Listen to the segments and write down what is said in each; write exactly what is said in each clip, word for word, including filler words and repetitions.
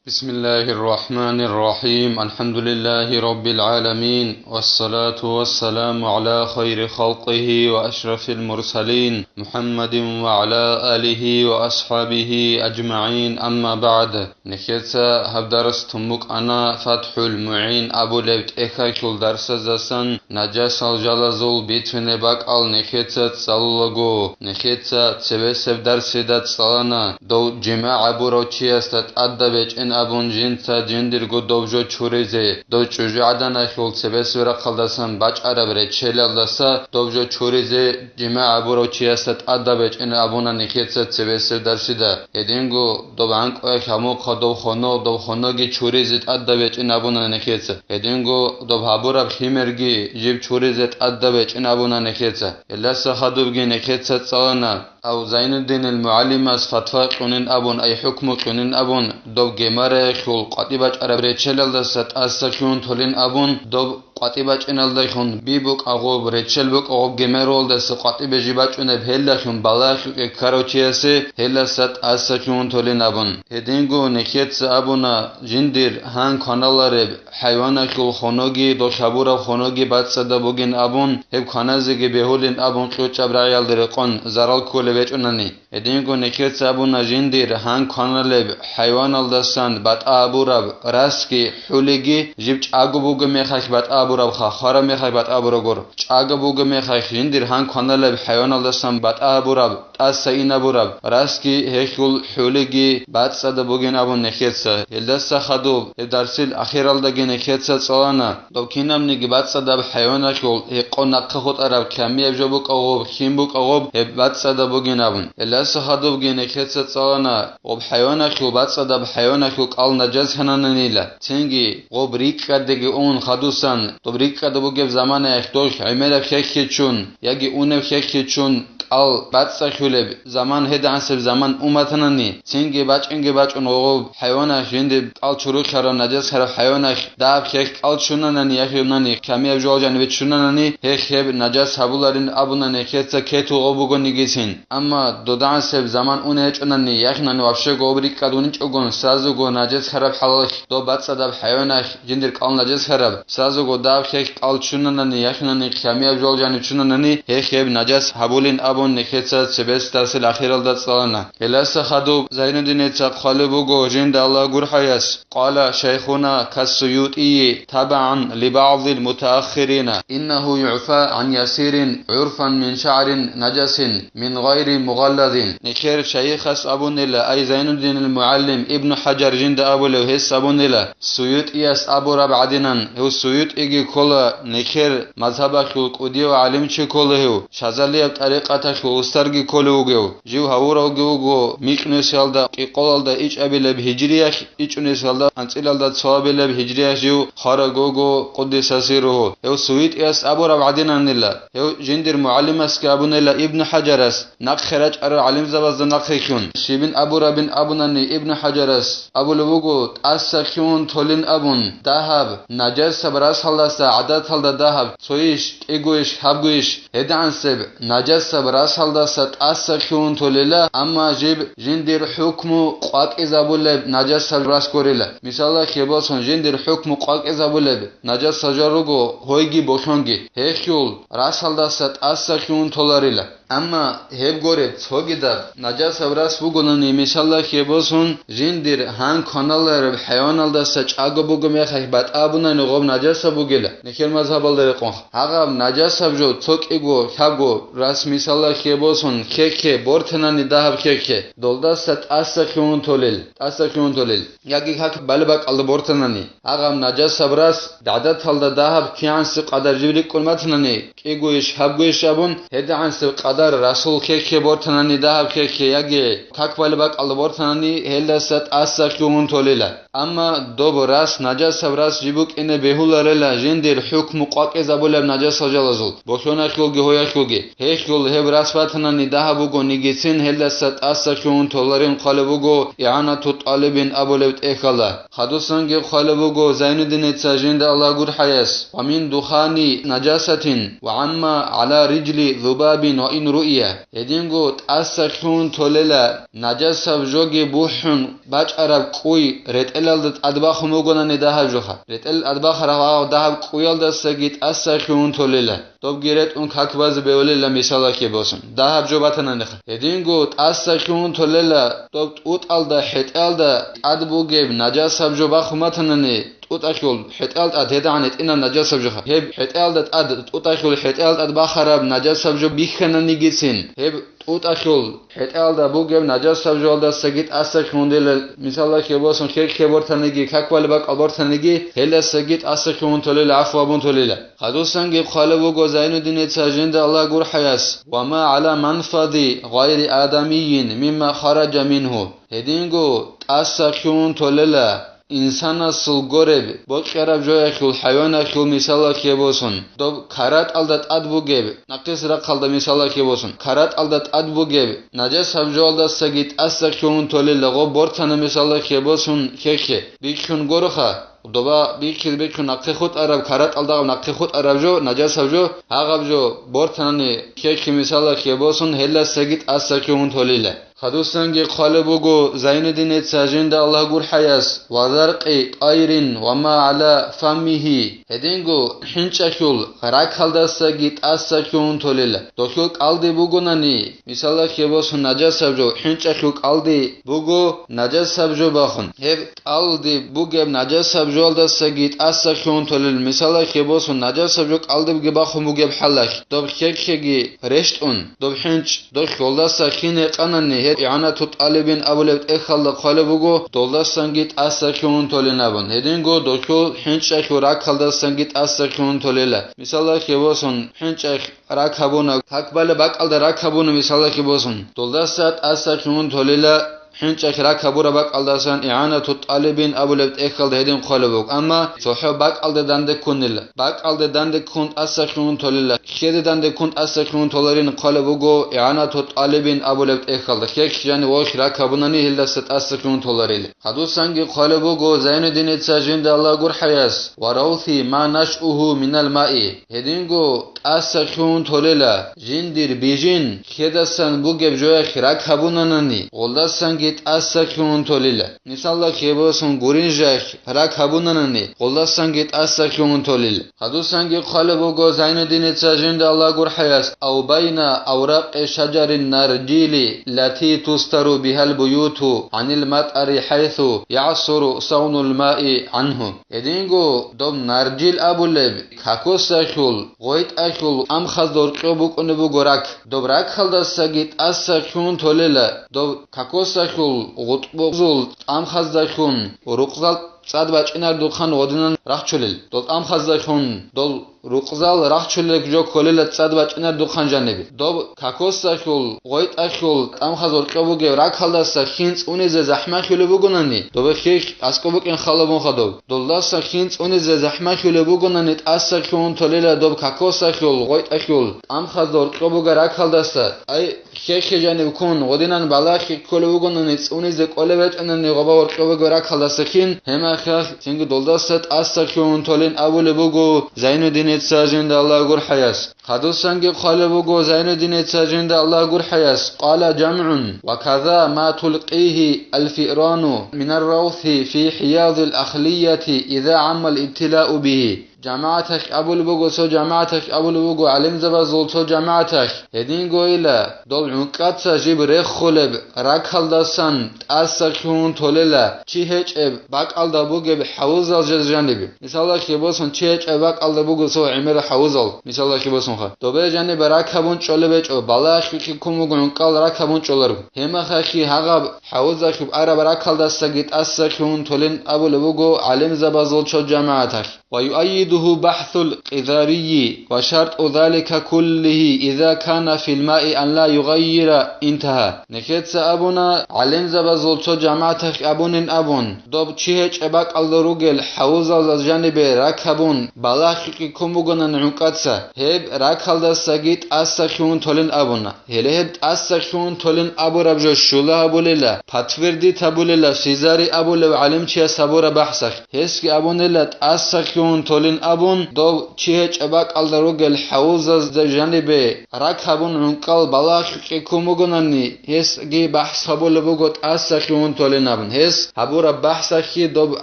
بسم الله الرحمن الرحيم. الحمد لله رب العالمين. والصلاة والسلام على خير خلقه وأشرف المرسلين محمد وعلى آله وأصحابه أجمعين. أما بعد. Нехеца гьаб дарс тун букӀана ФатхӀул МугӀин абулеб тӀехьалъул дарсаздасан. Нажасал жалазул бицунеб бакӀал нехеца цӀалулаго, нехеца цебесеб дарсида цӀалана, дов жимагӀ гьабурав чиясда тӀадаб гьечӀин абун жинца жиндирго дов жо чуризе, дов чӀужугӀаданалъул цебесеб рахъалдасан бачӀараб реччелалдаса дов жо чуризе жимагӀ гьабурав чиясда тӀадаб гьечӀин абуна нехеца цебесеб дарсида. Гьединго доб гӀанкӀуялъ гьамухъа дов хоно, дов хоноги чуризе тӀадаб гьечӀин абуна нехеца. Гьединго доб гьабураб химерги жиб чуризе тӀадаб гьечӀин абуна нехеца. Гьелдаса хадубги нехеца цӀалана, ав Зайнуддинил мугӀалимас фатва кьунин абун, ай хӀукму кьунин абун, доб гемараялъул къватӀи бачӀараб реччелалдаса тӀаса лъугьун толин абун, доб къватӀи бачӀиналдалъун би букӀа гъоб, реччел букӀа гъоб гемаруялдаса къватӀи бежи бачӀунеб гьелдалъун балагьлъукье ккарав чиясе гьелдаса тӀаса лъугьун толин абун. Гьединго нехеца абуна, жиндир гьан кваналареб хӀайваналъул хоноги, дол гьабураб хоноги бацӀцӀадаб бугин абун, гьеб кваназеги бегьулин абун кьучӀаб рагӀиялда рекъон зарал кколеб гьечӀунани. Гьединго нехеца абуна, жиндир гьан кваналеб хӀайваналдасан батӀа гьабураб расги хӀулиги жиб чӀаго буго мехалъ батӀа гьабурабха, хвараб мехалъ батӀа гьабурагур. ЧӀаго буго мехалъ жиндир гьан кваналеб хӀайваналдасан батӀа гьабураб, тӀаса инабураб расги гьелъул хӀулиги бацӀцӀадаб бугин абун нехеца. Гьелдаса хадуб гьеб дарсил ахиралдаги нехеца цӀалана. Дов кинабниги бацӀцӀадаб хӀайваналъул гьекъон нахъа хутӀараб кямияб жо букӀа гъоб, хим букӀа гъоб, гьеб бацӀцӀадаб бугин абун. Гьелдаса хадубги нехеца цӀалана, гъоб хӀайваналъул, бацӀцӀадаб хӀайваналъул кӀал нажас гьанананила. Цинги гъоб рикӀкӀадеги ун хадусан, доб рикӀкӀада бугеб заманаялъ дол гӀемераб хехье чун, яги унеб хехье чун, кӀал бацӀцӀалъулеб заман гьедигӀансеб заман уматанани, цинги бачӀинги бачӀун гъогъоб хӀайванах жинде кӀал чурухъарав, нажасхарав хӀайванах дагьаб хехь кӀал чунанани яхъунани, кямияб жо жанибе чунанани, гьехь гьеб нажас гьабуларин абуна нехеца кетугъо бугонигицин. Амма додагӀансеб заман уна гьечӀонани, яхъунани вообще гъоб рикӀкӀад уничӀогон, сразуго нажасхараб хӀалалъ доб бацӀцӀадаб хӀайванах жиндир кӀал нажасхараб, сразуго дагьаб хехь кӀал чунанани, яхъунани кямияб жо жаниб чунанани, гьехь гьеб нажас гьабулин абун нехеца цебесдасил ахиралда цӀалана. Гьелдаса хадуб Зайнуддинеца хъвалеб буго жинда Аллагь гурхӀаяс, قال شيخنا كالسيوطي تبعا لبعض المتأخرين إنه يعفى عن يسير عرفا من شعر نجس من غير مغلظ. Нехер шайихас абунила, ай Зайнуддинил мугӀалим Ибну ХӀажар жинда абулев гьес абунила, СуютӀияс абураб гӀадинан, гьев СуютӀиги ккола нехер мазгьабалъул кӀудияв гӀалимчи ккола гьев, Шазалияб тӀарикъаталъул устарги кколев вугев. Жив гьавуравги вуго микьнусиялда кӀикъолалда ичӀабилеб гьижриялъ, ичӀнусиялда анцӀилалда цоабилеб гьижриялъ жив хвараг вуго, къуддиса сирругьу. Гьев СуютӀияс абураб гӀадинанила. Гьев жиндир мугӀалимасги абунила Ибну ХӀажарас, нахъе рачӀарал гӀалимзабазда нахъе хьун. Щибин абурабин абунани Ибну ХӀажарас абулеб буго, тӀаса лъугьун толин абун, дагьаб, нажасаб расалдаса гӀадаталда дагьаб, цойищ, кӀигойищ, гьабгойищ, гьедигӀансеб нажасаб расалдаса тӀаса лъугьун толила, амма жиб жиндир хӀукму къвакӀизабулеб нажасаб рас гурила. Мисалалъе босун, жиндир хӀукму къвакӀизабулеб нажасаб жо руго гьойги болъонги, гьелъул расалдаса тӀаса лъугьун толарила. Амма гьеб гуреб цогидаб нажасаб рас бугонани, мисалалъе босун, жиндир гьан кваналареб хӀайваналдаса чӀаго буго мехалъ батӀа абунани гъоб нажасаб бугила, нехер мазгьабалда рекъон. Гьагъаб нажасаб жо цо кӀиго, лъабго рас, мисалалъе босун, хехье бортанани дагьаб хехье, долдаса тӀаса лъугьун толел, тӀаса лъугьун толел. Яги как балеб бакӀалда бортанани, гьагъаб нажасаб рас гӀадаталда дагьаб кигӀанси къадар жиб рикӀкӀун батанани, кӀигойищ, гьабгойищ абун, гьедигӀансеб къадар расул хехье бортанани дагьаб хехье, яги как балеб бакӀалда бортанани, гьелдаса тӀаса лъугьун толила. Амма доб рас нажасаб рас жиб букӀине бегьуларела жиндир хӀукму къвакӀизабулеб нажасал жалазул, болъоналъулги гьоялъулги. Гьелъул гьеб рас батанани дагьаб бугонигицин, гьелдаса тӀаса лъугьун толарин хъвалеб буго ИгӀанату тӀалибин абулеб тӀехьалда. Хадусанги хъвалеб буго Зайнуддиница жинда Аллагь гурхӀаяс: ومن دخان نجاسة وعما على رجل ذباب وإن руъя. Гьединго тӀаса хьун толела, нажасаб жоги бухӀун бачӀараб кӀуй ретӀелалда тӀадбахун бугонани дагьаб жоха. РетӀел тӀадбахараб гьав дагьаб кӀуялдасаги тӀаса хьун толела. Добги ретӀун как базе бевлила мисалалъе босун. Дагьаб жо батананиха. Гьединго тӀаса хьун толела, доб тӀутӀалда хӀетӀалда тӀад бугеб нажасаб жо бахун батанани, тӀутӀахьул хӀетӀал тӀад гьедагӀан гьетӀинаб нажасаб жоха. Гьеб хӀетӀалда тӀад, тӀутӀахьул хӀетӀал тӀад бахараб нажасаб жо бихьананигицин, гьеб тӀутӀахьул хӀетӀалда бугеб нажасаб жоялдасаги тӀаса хьундила, мисалалъе босун, херхье бортаниги, какбали бакӀал бортаниги, гьелдасаги тӀаса хьун толила, гӀафу абун толила. Хадусанги хъвалеб буго Зайнуддиница жинда Аллагь гурхӀаяс: «Ва ма гӀала манфади гъайри адамийин мимма хараджа мингьу». Гьединго тӀаса хьун толела, инсанасул гореб, бокьараб жояхьул, хӀайванахьул мисалалъе босун, доб каратӀалда тӀад бугеб, нахъис рахъалда мисалалъе босун, каратӀалда тӀад бугеб, нажасаб жоялдасаги тӀаса хьун толела, гъоб бортана мисалалъе босун, хехе, бихьун гороха, доба бихьиз бихьун нахъе хутӀараб, каратӀалда нахъе хутӀараб жо, нажасаб жо, гьагъаб жо бортанани хехе мисалалъе босун, гьелдасаги тӀаса хьун толила. Хадусанги хъвалеб буго Зайнуддиница жинда Аллагь гурхӀаяс: «Ва заркъи тӀайрин ва ма гӀала фаммигьи». Гьединго хӀинчӀалъул ракалдасаги тӀаса хьун толела. Дохьул кӀалди бугонани, мисалалъе босун, нажасаб жо, хӀинчӀалъул кӀалди буго нажасаб жо бахун. Гьеб кӀалди бугеб нажасаб жоялдасаги тӀаса хьун толел, мисалалъе босун, нажасаб жо кӀалдибги бахун бугеб хӀалалъ, доб хехеги рещтӀун, доб хӀинчӀ Дохьулдаса хин гьекъанани, гьеб ИгӀанату тӀалибин абулеб тӀехьалда хъвалеб буго, долдасанги тӀаса хьун толин абун. Гьединго дохьул хӀинчӀалъул ракалдасанги тӀаса хьун толела. Мисалалъе босун, хӀинчӀалъ рак гьабуна, какбалеб бакӀалда рак гьабуна, мисалалъе босун, долдаса тӀаса хьун толела. ХӀинчӀалъ рак гьабураб бакӀалдасан ИгӀанату тӀалибин абулеб тӀехьалда гьедин хъвалеб буго, амма цохӀо бакӀалде данде ккунила. БакӀалде данде ккун тӀаса хьун толила. Хьеде данде ккун тӀаса хьун толарин хъвалеб буго ИгӀанату тӀалибин абулеб тӀехьалда. Хьехь жани вохь рак гьабунани гьелдаса тӀаса хьун толарила. Хадусанги хъвалеб буго Зайнуддиница жинда Аллагь гурхӀаяс: «Ва равси ма нашъугьу минал маи». Гьединго тӀаса хьун толела, жиндир бижин хьедасан бугеб жояхь рак гьабунанани, гъолдасанги тӀаса хьун толила. Мисалда, хьебосун гурин жахь рак гьабунанани, гъолдасанги тӀаса хьун толила. Хадусанги хъвалеб буго Зайнуддиница жинда Аллагь гурхӀаяс: «Ав байна авракъи шаджарин наржили, лати тустару бигьал буюту гӀанил матӀари хӀайсу ягӀсуру савнул маи гӀангьу». Гьединго доб наржил абулеб какосахьул, гъойтӀахьул амхазда гьоркьоб букӀунеб буго рак. Доб ракалдасаги тӀаса хьун толела, доб какосахьул гъутӀбузул тӀамхазда хьун, рукъзал цӀад бачӀинардухъан гъодинан рахчулел. Дол тӀамхазда хьун, дол рукъзал рахчулел жо кколела цӀад бачӀинардухъан жанибе. Доб какосахьул, гъойтӀахьул тӀамхаз гьоркьоб бугеб ракалдаса хин цӀунизе захӀмахьулеб бугонани, добе хьихь, аскӀоб букӀин халабун хадуб. Долдаса хин цӀунизе захӀмахьулеб бугонани, тӀаса хьун толела доб какосахьул, гъойтӀахьул тӀамхазда гьоркьоб бугеб ракалдаса, ай, хьехье жаниб ккун, гъодинан балагье кколев вугони, цӀунизе кӀолеб гьечӀони гъоба гьоркьоб бугеб ракалдаса хин, гьемахъалъ цинги долдаса тӀаса хьун толин абулеб буго Зайнуддиница жинда Аллагь гурхӀаяс. Хадусанги хъвалеб буго Зайнуддиница жинда Аллагь гурхӀаяс: «Къала жамгӀун, ва каза ма тулкъигьи алфирану минар равси фи хӀиязил ахлияти иза гӀаммал ибтилау бигьи». ЖамагӀаталъ абулеб буго, цо жамагӀаталъ абулеб буго, гӀалимзабазул цо жамагӀаталъ, гьедингойила, дол гӀункӀаца жиб реххулеб ракалдасан тӀаса хьун толела, чи гьечӀеб бакӀалда бугеб хӀавузал жез жанибе. Мисалалъе босун, чи гьечӀеб бакӀалда буго цо гӀемерал хӀавузал, мисалалъе босунха. Добе жанибе рак гьабун чӀолеб гьечӀо, балагье ккун буго гӀункӀал рак гьабун чӀоларго. Гьемахъахъи гьагъаб хӀавузалъуб араб ракалдасаги тӀаса хьун толин абулеб буго гӀалимзабазул цо жамагӀаталъ. ويؤيده بحث القذاري: وشرط ذلك كله إذا كان في الماء أن لا يغير، انتهى. Нехеца абуна, гӀалимзабазул цо жамагӀаталъ абунин абун, доб чи гьечӀеб бакӀалда ругел хӀавузалда жанибе рак гьабун, балагье ккун бугонан гӀункӀаца, гьеб ракалдасаги тӀаса хьун толин абуна. Гьеле гьеб тӀаса хьун толин абураб жо щула гьабулела, подтвердить гьабулела Физари абулев гӀалимчияс гьабураб бахӀсахъ. Гьесги абунела тӀаса хьун толин абун, дов чи гьечӀеб бакӀалда ругел хӀавузазда жанибе рак гьабун гӀункӀкӀал балагьахъе ккун бугонани, гьесги бахӀс гьабулеб буго тӀаса хьун толин абун. Гьес гьабураб бахӀсахъги доб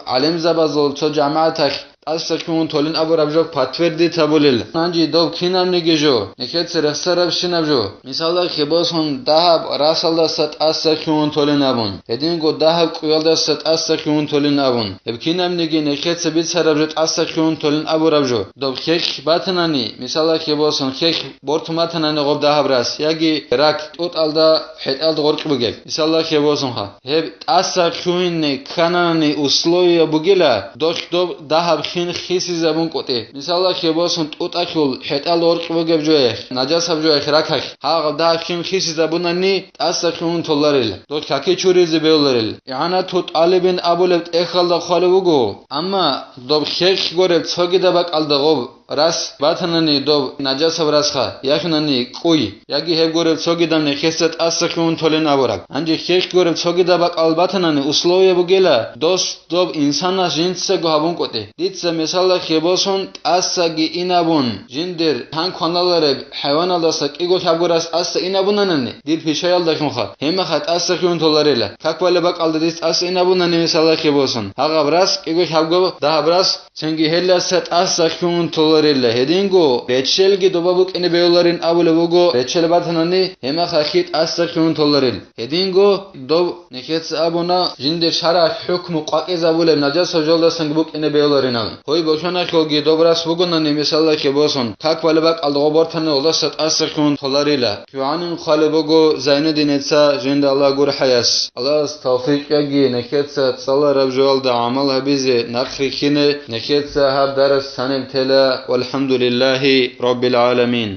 гӀалимзабазул цо жамагӀатахъ тӀаса хьун толин абураб жо подтвердить гьабулел. Гьанже доб кинабниги жо, нехеца рехсарабщинаб жо, мисалда хебосун дагьаб расалдаса тӀаса хьун толин абун, гьединго дагьаб кӀуялдаса тӀаса хьун толин абун, гьеб кинабниги нехеца бицараб жо тӀаса хьун толин абураб жо, доб хехь батанани, мисалда хебосун хехь бортун батанани гъоб дагьаб рас яги рак тӀутӀалда хӀетӀалда гъоркь бугеб, мисалда хебосунха. Гьеб тӀаса хьуйне кканани условия бугила, дохь доб дагьаб хин хисизабун кӀутӀи. Мисалда хебосун тӀутӀалъул хӀетӀал гъоркь бугеб жояхь, нажасаб жояхь ракахь, гьагъаб дагьаб хин хисизабунани тӀаса хьун толарил, дохь каки чуризе бевларил. ИгӀанату тӀалибин абулеб тӀехьалда хъвалев вуго, амма доб хехь гореб цогидаб бакӀалда гъоб рас батанани доб нажасаб расха, яхинани кӀуй, яги гьеб гореб цогидаб нехеца тӀаса хьун толин абураб. Гьанже хехь гореб цогидаб бакӀал батанани условие бугела, дос доб инсанас жинцаго гьабун кӀутӀи. Дица мисалда хебосун тӀасаги инабун, жиндир гьан кваналареб хӀайваналдаса кӀиго лъабго рас тӀаса инабунанани, дир пишаялдалъунха, гьемаха тӀаса хьун толарила. Как балеб бакӀалда дис тӀаса инабунани мисалда хебосун, гьагъаб рас кӀиго лъабго дагьаб рас Цинги гьелдаса тӀаса хьун толарила. Гьединго реччелги доба букӀине бевларин абулеб буго, реччел батанани, гьемахалъи тӀаса хьун толарил. Гьединго доб нехеца абуна, жинде шарагӀалъ хӀукму къвакӀизабулеб нажасаб жолдасанги букӀине бевларинал. Гьой бошоналъулги доб рас бугонани мисаллахъе босун, как балеб бакӀалда гъоб бортани гъолдаса тӀаса хьун толарила. КигӀанин хъвалеб буго Зайнуддиница, жинда Аллагь гурхӀаяс. Аллагьас тавфикъ яги нехеца цӀалараб жоялда гӀамал гьабизе нахъ рихьине, нехеца гьаб дарас цаниб тела. ВалхӀамдулиллагьи раббил гӀаламин.